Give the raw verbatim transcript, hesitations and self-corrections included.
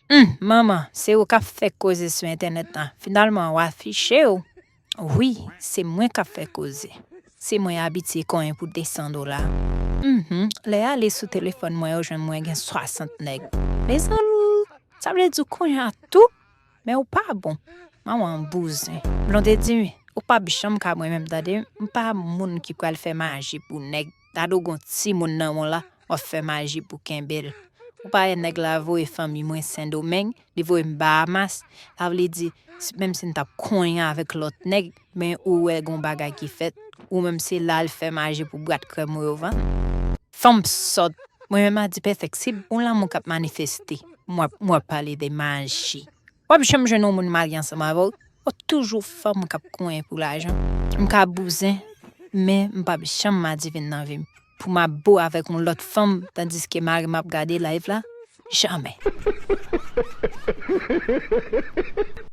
Hum, manman, se ou k ap fè koze sou entènèt la. Finalman, w afiche w. Wi, se mwen k ap fè koze. Se mwen abitye konyen pou de san dola. Mhm. Lè ale sou telefòn mwen, yo jwenn mwen gen swasant nèg. Mezanmi, sa vle di w konyen a tou? Men ou pa bon. Manman bouzen. Blonde di, ou p ap janm ka mwen menm, tande. M pa moun ki pral fè maji pou nèg. Tande w gon timoun nan men w la, w ap fè maji pou kenbe l. Ou pa wè nèg la voye fanmi mwen Sendomeng, li voye m Bahamas. Sa vle di, si, menm si n t ap konyen avèk lòt nèg, men ou wè gon bagay ki fèt, ou menm se la l fè maji pou bwat krèm ou yo vann. Fanm sòt. Mwen menm a di Pèfèk, se bon lanmou k ap manifeste. Mwen, mwen pale de maji. W ap janm jwenn yon moun marye ansanm avè w. W ap toujou fanm k ap konyen pou lajan. M ka bouzen, men m p ap janm madivin nan vi m. Pou m ap bo avèk yon lòt fanm, tandiske mari m ap gade live la, jamè.